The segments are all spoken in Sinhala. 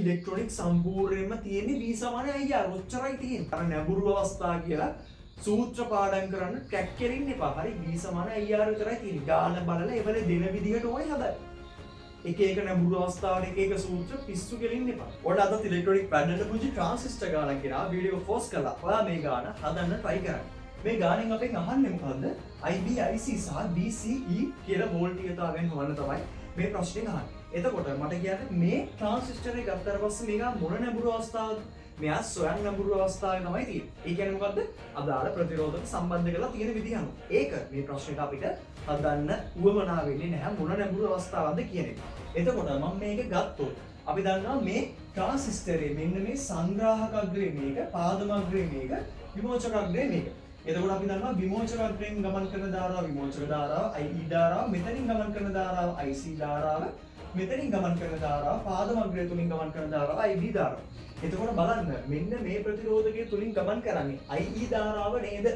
ඉලෙක්ට්‍රොනික සම්පූර්ණයෙන්ම තියෙන්නේ V සමාන IR ඔච්චරයි තියෙන්නේ. අර නැඹුරු අවස්ථා කියලා සූත්‍ර පාඩම් කරන්න ට්‍රැක් කෙරින්න එපා. හරි, V සමාන IR විතරයි තියෙන්නේ. ගාන බලලා ඒවල දෙන විදිහට ඕනේ හදන්න. එක එක නැඹුරු අවස්ථාවට එක එක සූත්‍ර පිස්සු කෙලින්න එපා. ඔයාලා අදත් ඉලෙක්ට්‍රොනික වැඩවලට පුංචි ට්‍රාන්සිස්ටර් ගානක් ගෙනා වීඩියෝ පෝස්ට් කරලා ඔයා මේ ගාන හදන්න try කරන්න. මේ ගානෙන් අපෙන් අහන්නේ මොකද්ද? IB, IC සහ VCE කියලා වෝල්ටීයතාවයන් හොයන්න තමයි මේ ප්‍රශ්නේ අහන්නේ. එතකොට මට කියන්න, මේ ට්‍රාන්සිස්ටර් එක ගත්තට පස්සේ මේක මොන නැඹුරු අවස්ථාවද? මෙයා ස්වයං නැඹුරු අවස්ථාවේ තමයි තියෙන්නේ. ඒ කියන්නේ මොකද්ද? අදාළ ප්‍රතිරෝධක සම්බන්ධ කරලා තියෙන විදිහ අනුව. ඒක මේ ප්‍රශ්නෙට අපිට හදන්න උවමනා වෙන්නේ නැහැ මොන නැඹුරු අවස්ථාවක්ද කියන එක. එතකොට මම මේක ගත්තොත් අපි දන්නවා මේ ට්‍රාන්සිස්ටරේ මෙන්න මේ සංග්‍රාහක අග්‍රේ මේක, පාදම අග්‍රේ මේක, විමෝචක අග්‍රේ මේක. එතකොට අපි දන්නවා විමෝචක අග්‍රයෙන් ගමන් කරන ධාරාව විමෝචක ධාරාව IE ධාරාව, මෙතනින් ගමන් කරන ධාරාව IC ධාරාව, මෙතනින් ගමන් කරන ධාරාව පාදම අග්‍රය තුලින් ගමන් කරන ධාරාව IB ධාරාව. එතකොට බලන්න, මෙන්න මේ ප්‍රතිරෝධකය තුලින් ගමන් කරන්නේ IE ධාරාව නේද?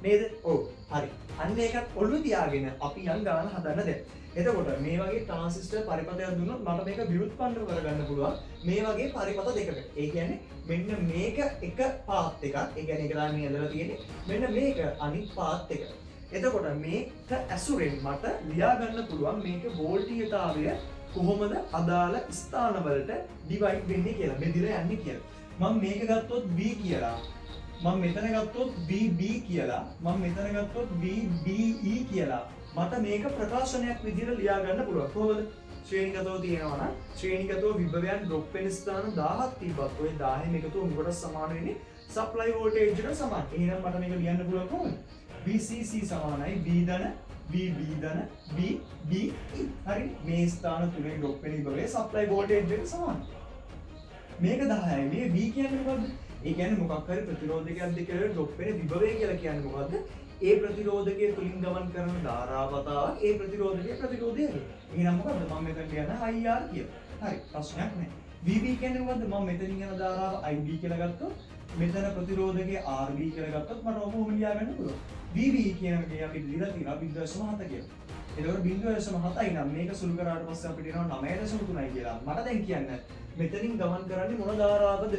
නේද? ඔව්. හරි. අන්න ඒකත් ඔළුවේ තියාගෙන අපි යන් ගාන හදන්න දැන්. එතකොට මේ වගේ ට්‍රාන්සිස්ටර් පරිපථයක් දුන්නොත් මට මේක ව්‍යුත්පන්න කරගන්න පුළුවන් මේ වගේ පරිපථ දෙකකට. ඒ කියන්නේ මෙන්න මේක එක පාත් එකක්. ඒ කියන්නේ ඒක තමයි මේ ඇඳලා තියෙන්නේ. මෙන්න මේක අනිත් පාත් එක. එතකොට මේක ඇසුරෙන් මට ලියා ගන්න පුළුවන් මේක වෝල්ටීයතාවය කොහොමද අදාළ ස්ථානවලට ඩිවයිඩ් වෙන්නේ කියලා, බෙදිලා යන්නේ කියලා. මම මේක ගත්තොත් V කියලා, මම මෙතන ගත්තොත් VB කියලා, මම මෙතන ගත්තොත් VBE කියලා මට මේක ප්‍රකාශනයක් විදිහට ලියා ගන්න පුළුවන්. කොහොමද? ශ්‍රේණිගතව තියෙනවා නම් ශ්‍රේණිගතව විභවයන් ඩ්‍රොප් වෙන ස්ථාන 1000ක් තිබ්බත් ඔය 1000ම එකතුව මොකට සමාන වෙන්නේ? සප්ලයි වෝල්ටේජ් එකට සමාන. එහෙනම් මට මේක ලියන්න පුළුවන් කොහොමද? VCC සමානයි V ධන VB ධන VBE. හරි, මේ ස්ථාන තුනේ ඩ්‍රොප් වෙන විභවය සප්ලයි වෝල්ටේජ් එකට සමානයි. මේක 10යි. මේ V කියන්නේ මොකද්ද? ඒ කියන්නේ මොකක් හරි ප්‍රතිරෝධකයක් දෙක ඩ්‍රොප් වෙන විභවය කියලා කියන්නේ මොකද්ද? ඒ ප්‍රතිරෝධකය තුලින් ගමන් කරන ධාරාව වතාවක් ඒ ප්‍රතිරෝධකයේ ප්‍රතිරෝධයයි. එහෙනම් මොකද්ද? මම මෙතන ලියන IR කියලා. හරි, ප්‍රශ්නයක් නෑ. VB කියන්නේ මොකද්ද? මම මෙතනින් යන ධාරාව IB කියලා ගත්තොත්, මෙතන ප්‍රතිරෝධකයේ RB කියලා ගත්තොත් මට ඔහොම ලියා ගන්න පුළුවන්. VB කියන එකේ අපි දීලා තියෙනවා 0.7 කියලා. එතකොට 0.7යි නම් මේක සුළු කරාට පස්සේ අපිට එනවා 9.3යි කියලා. මට දැන් කියන්න, මෙතනින් ගමන් කරන්නේ මොන ධාරාවද?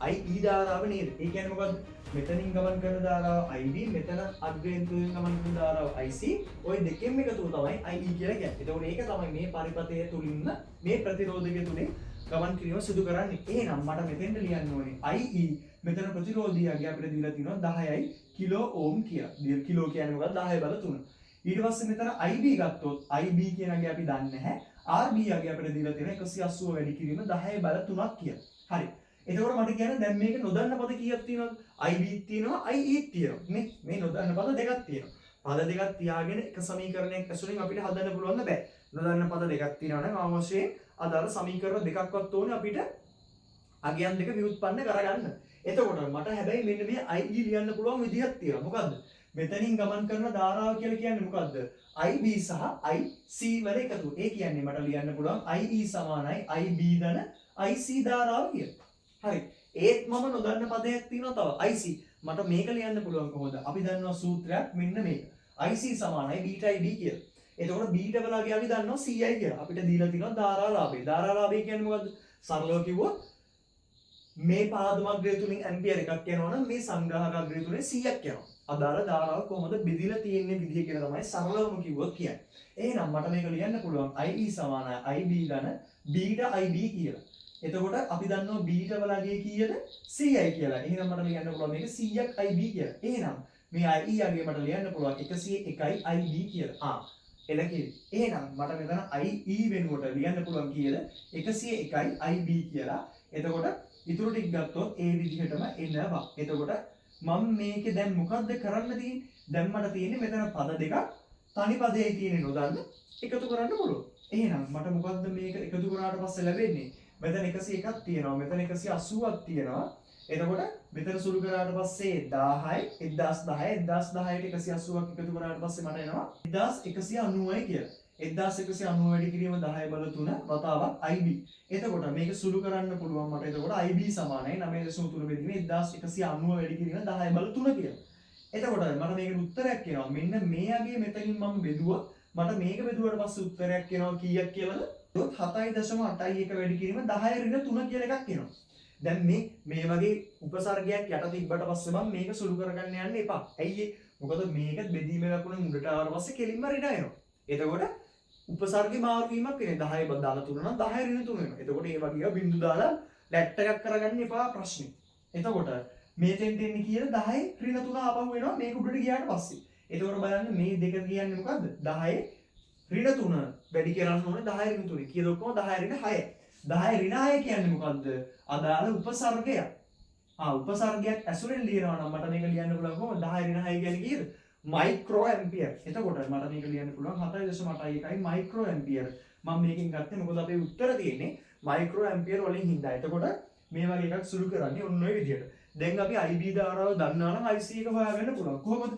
IE ධාරාව නේද? ඒ කියන්නේ මොකද්ද? මෙතනින් ගමන් කරන ධාරාව IB, මෙතන අග්‍රයෙන් තුලින් ගමන් කරන ධාරාව IC. ඔය දෙකෙන් එකතුව තමයි IE කියලා කියන්නේ. එතකොට ඒක තමයි මේ පරිපථය තුලින්ම මේ ප්‍රතිරෝධකය තුලින් ගමන් කිරීම සිදු කරන්නේ. එහෙනම් මට මෙතෙන්ට ලියන්න ඕනේ IE, මෙතන ප්‍රතිරෝධියගේ අපිට දීලා තියෙනවා 10යි කිලෝ ඕම් කියලා. කිලෝ කියන්නේ මොකක්ද? 10 බල 3. ඊට පස්සේ මෙතන IB ගත්තොත් IB කියන අගය අපි දන්නේ නැහැ. RB අගය අපිට දීලා තියෙනවා 180 වැඩි කිරීම 10 බල 3ක් කියලා. හරි. එතකොට මට කියන්න දැන් මේක නොදන්න පද කීයක් තියෙනවද? IB තියෙනවා, IE තියෙනවා. නේ? මේ නොදන්න පද දෙකක් තියෙනවා. පද දෙකක් තියාගෙන එක සමීකරණයක් ඇසුරින් අපිට හදන්න පුළුවන් බෑ. නොදන්න පද දෙකක් තියෙනවා නම් අවශ්‍යයෙන් අදාළ සමීකරණ දෙකක්වත් ඕනේ අපිට අගයන් දෙක ව්‍යුත්පන්න කරගන්න. එතකොට මට හැබැයි මෙන්න මේ IE ලියන්න පුළුවන් විදිහක් තියෙනවා. මොකද්ද? මෙතනින් ගමන් කරන ධාරාව කියලා කියන්නේ මොකද්ද? IB සහ IC වල එකතුව. ඒ කියන්නේ මට ලියන්න පුළුවන් IE සමානයි IB ධන IC ධාරාව කියලා. හරි. ඒත් මම නොදන්න පදයක් තියෙනවා තව, IC. මට මේක ලියන්න පුළුවන් කොහොමද? අපි දන්නවා සූත්‍රයක්, මෙන්න මේක. IC සමානයි බීටා IB කියලා. එතකොට බීටා වලගේ අපි දන්නවා 100යි කියලා. අපිට දීලා තියෙනවා ධාරා ලාභය. ධාරා ලාභය කියන්නේ මොකද්ද? සරලව කිව්වොත් මේ පාදම අග්‍රය තුලින් ඇම්පියර් එකක් යනවා නම් මේ සංග්‍රාහක අග්‍රය තුලින් 100ක් යනවා. අදාළ ධාරාව කොහොමද බෙදිලා තියෙන්නේ විදිහ කියලා තමයි සරලවම කිව්වොත් කියන්නේ. එහෙනම් මට මේක ලියන්න පුළුවන් IE සමානයි IB ධන බීටා IB කියලා. එතකොට අපි දන්නවා බීටා වලගේ කීයද? 100යි කියලා. එහෙනම් මට ලියන්න පුළුවන් මේක 100ක් IB කියලා. එහෙනම් මේ IE අගේ මට ලියන්න පුළුවන් 101යි IB කියලා. ආ, එලකිරි. එහෙනම් මට මෙතන IE වෙනුවට ලියන්න පුළුවන් කීයද? 101යි IB කියලා. එතකොට ඉතුරු ටික ගත්තොත් ඒ විදිහටම එනවා. එතකොට මම මේකේ දැන් මොකද්ද කරන්න තියෙන්නේ? දැන් මට තියෙන්නේ මෙතන පද දෙකක් තනි පදයේ තියෙන නොදන්න එකතු කරන්න පුළුවන්. එහෙනම් මට මොකද්ද මේක එකතු කරාට පස්සේ ලැබෙන්නේ? මෙතන 101ක් තියෙනවා. මෙතන 180ක් තියෙනවා. එතකොට මෙතන සුළු කරාට පස්සේ 1000යි, 1010, 1010ට 180ක් එකතු කරාට පස්සේ මට එනවා 1190යි කියලා. 1190 වැඩි කිරීම 10 බල 3 වතාවක් IB. එතකොට මේක සුළු කරන්න පුළුවන් මට. එතකොට IB සමානයි 9.3 බෙදීම 1190 වැඩි කිරීම 10 බල 3 කියලා. එතකොට මට මේකට උත්තරයක් එනවා. මෙන්න මේ අගේ මෙතනින් මම බෙදුවා. මට මේක බෙදුවට පස්සේ උත්තරයක් එනවා කීයක් කියලාද? 7.81 වැඩි කිරීම 10 ඍණ 3 කියලා එකක් එනවා. දැන් මේ මේ වගේ උපසර්ගයක් යට තිබ්බට පස්සේ මම මේක සුළු කරගන්න යන්න එපා. ඇයි ඒ? මොකද මේක බෙදීමේ ලකුණෙන් උඩට ආවට පස්සේ කෙලින්ම ඍණ එනවා. එතකොට උපසර්ගේ මාරු වීමක් වෙන්නේ 10 දාලා 3 නම් 10 ඍණ 3 වෙනවා. එතකොට ඒ වගේ ඒවා බිංදු දාලා ලැට් එකක් කරගන්න එපා ප්‍රශ්නේ. එතකොට මේතෙන්ට එන්නේ කියලා 10 ඍණ 3 ආපහු එනවා මේක උඩට ගියාට පස්සේ. එතකොට බලන්න මේ දෙක කියන්නේ මොකද්ද? 10 ඍණ 3 වැඩි කරන්න ඕනේ 10 ඍණ 3. කීයද ඔක්කොම 10 ඍණ 6. 10 ඍණ 6 කියන්නේ මොකද්ද? අදාළ උපසර්ගයක්. උපසර්ගයක් ඇසුරෙන් ලියනවා නම් මට මේක ලියන්න පුළුවන් කොහොමද? 10 ඍණ 6 කියන්නේ කීයද? Micro ampere. එතකොට මට මේක ලියන්න පුළුවන් 7.81 මයික්‍රෝ ඇම්පියර්. මම මේකෙන් ගත්තේ මොකද අපේ උත්තර තියෙන්නේ මයික්‍රෝ ඇම්පියර් වලින් හින්දා. එතකොට මේ වගේ එකක් සුළු කරන්නේ ඔන්න ඔය විදියට. දැන් අපි IB ධාරාව දන්නා නම් IC එක හොයාගන්න පුළුවන්. කොහොමද?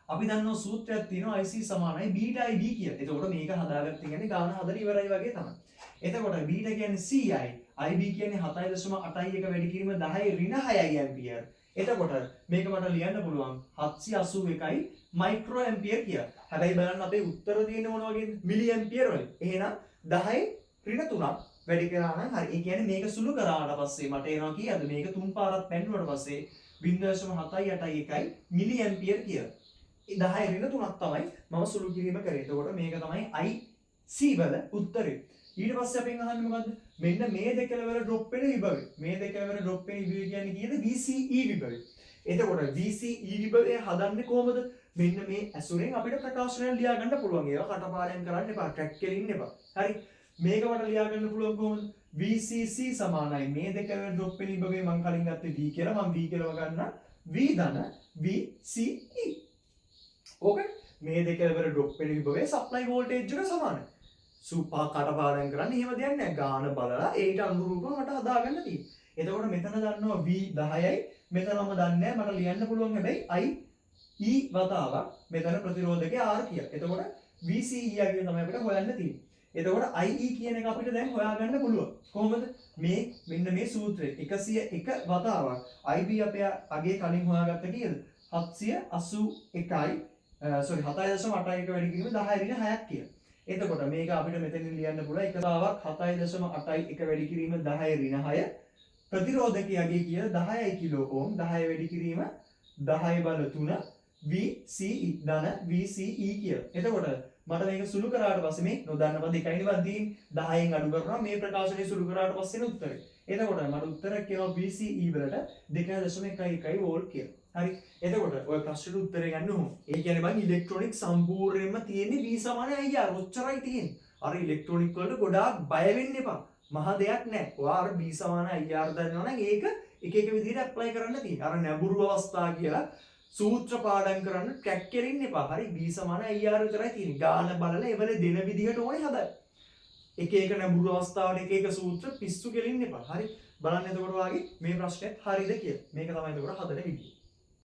අපි දන්නවා සූත්‍රයක් තියෙනවා IC සමානයි බීටා IB කියලා. එතකොට මේක හදාගත්ත කියන්නේ ගාන හදලා ඉවරයි වගේ තමයි. එතකොට බීටා කියන්නේ 100යි, IB කියන්නේ 7.81 වැඩි කිරීම 10 ඍණ 6යි ඇම්පියර්. එතකොට මේක මට ලියන්න පුළුවන් 781යි මයික්‍රෝ ඇම්පියර් කියලා. හැබැයි බලන්න අපේ උත්තර තියෙන්නේ මොන වගේද? මිලි ඇම්පියර් වලින්. එහෙනම් 10 ඍණ 3ක් වැඩි කරා නම් හරි. ඒ කියන්නේ මේක සුළු කරාට පස්සේ මට එනවා කීයද? මේක තුන් පාරක් පැන්නුවට පස්සේ 0.781 මිලි ඇම්පියර් කියලා. ඒ 10 ඍණ 3ක් තමයි මම සුළු කිරීම කරේ. එතකොට මේක තමයි IC වල උත්තරේ. ඊට පස්සේ අපෙන් අහන්නේ මොකද්ද? මෙන්න මේ දෙකවල ඩ්‍රොප් වෙන විභවය. මේ දෙකවල ඩ්‍රොප් වෙන විභවය කියන්නේ කීයද? VCE විභවය. එතකොට VCE විභවය හදන්නේ කොහොමද? මෙන්න මේ ඇසුරෙන් අපිට ප්‍රකාශනයක් ලියා ගන්න පුළුවන්. ඒවා කටපාඩම් කරන්න එපා, ට්‍රැක් එකේ ඉන්න එපා. හරි. මේක මට ලියා ගන්න පුළුවන් කොහොමද? VCC සමානයි මේ දෙකවල ඩ්‍රොප් වෙන විභවය මං කලින් ගත්තේ V කියලා. මං V කියලාම ගන්න V ධන VCE. ඕකේ මේ දෙකවල ඩ්‍රොප් වෙන විභවය සප්ලයි වෝල්ටේජ් එක සමානයි. සුපා කටපාඩම් කරන්න එහෙම දෙයක් නෑ. ගාන බලලා ඒට අනුරූපව මට හදාගන්න තියෙන්නේ. එතකොට මෙතන දන්නවා V 10යි, මෙතන මම දන්නේ නෑ, මට ලියන්න පුළුවන් හැබැයි I E වතාවක් මෙතන ප්‍රතිරෝධකය R කියලා. එතකොට VCE අගය තමයි අපිට හොයන්න තියෙන්නේ. එතකොට IE කියන එක අපිට දැන් හොයාගන්න පුළුවන්. කොහොමද? මේ මෙන්න මේ සූත්‍රය 101 වතාවක් IB අපේ අගේ කලින් හොයාගත්ත කීයද? 781යි සෝරි 7.81 වැඩි කිරීම 10 ඍණ 6ක් කියලා. එතකොට මේක අපිට මෙතනින් ලියන්න පුළුවන් එක වතාවක් 7.81 වැඩි කිරීම 10 ඍණ 6 ප්‍රතිරෝධකයගේ කියලා 10යි කිලෝ ඕම් 10 වැඩි කිරීම 10 බල 3 VCE ධන VCE කියලා. එතකොට මට මේක සුළු කරාට පස්සේ මේ නොදන්න පද එකයි නේ බං තියෙන්නේ. 10න් අඩු කරනවා මේ ප්‍රකාශනය සුළු කරාට පස්සේ එන උත්තරේ. එතකොට මට උත්තරයක් කියනවා VCE වලට 2.11 වෝල්ට් කියලා. හරි. එතකොට ඔය ප්‍රශ්නෙට උත්තරේ ගන්න ඕන. ඒ කියන්නේ බං ඉලෙක්ට්‍රොනික සම්පූර්ණයෙන්ම තියෙන්නේ V සමාන IR ඔච්චරයි තියෙන්නේ. අර ඉලෙක්ට්‍රොනික වලට ගොඩාක් බය වෙන්න එපා. මහ දෙයක් නෑ. ඔයා අර V සමාන IR දන්නවා නම් ඒක එක එක විදිහට ඇප්ලයි කරන්න තියෙන්නේ. අර නැඹුරු අවස්ථා කියලා සූත්‍ර පාඩම් කරන්න ට්‍රැක් කෙලින්න එපා. හරි V සමාන IR විතරයි තියෙන්නේ. ගාන බලලා එවල දෙන විදිහට ඕනේ හදන්න. එක එක නැඹුරු අවස්ථාවට එක එක සූත්‍ර පිස්සු කෙලින්න එපා. හරි බලන්න එතකොට වාගේ මේ ප්‍රශ්නයත් හරිද කියලා. මේක තමයි එතකොට හදන විදිය.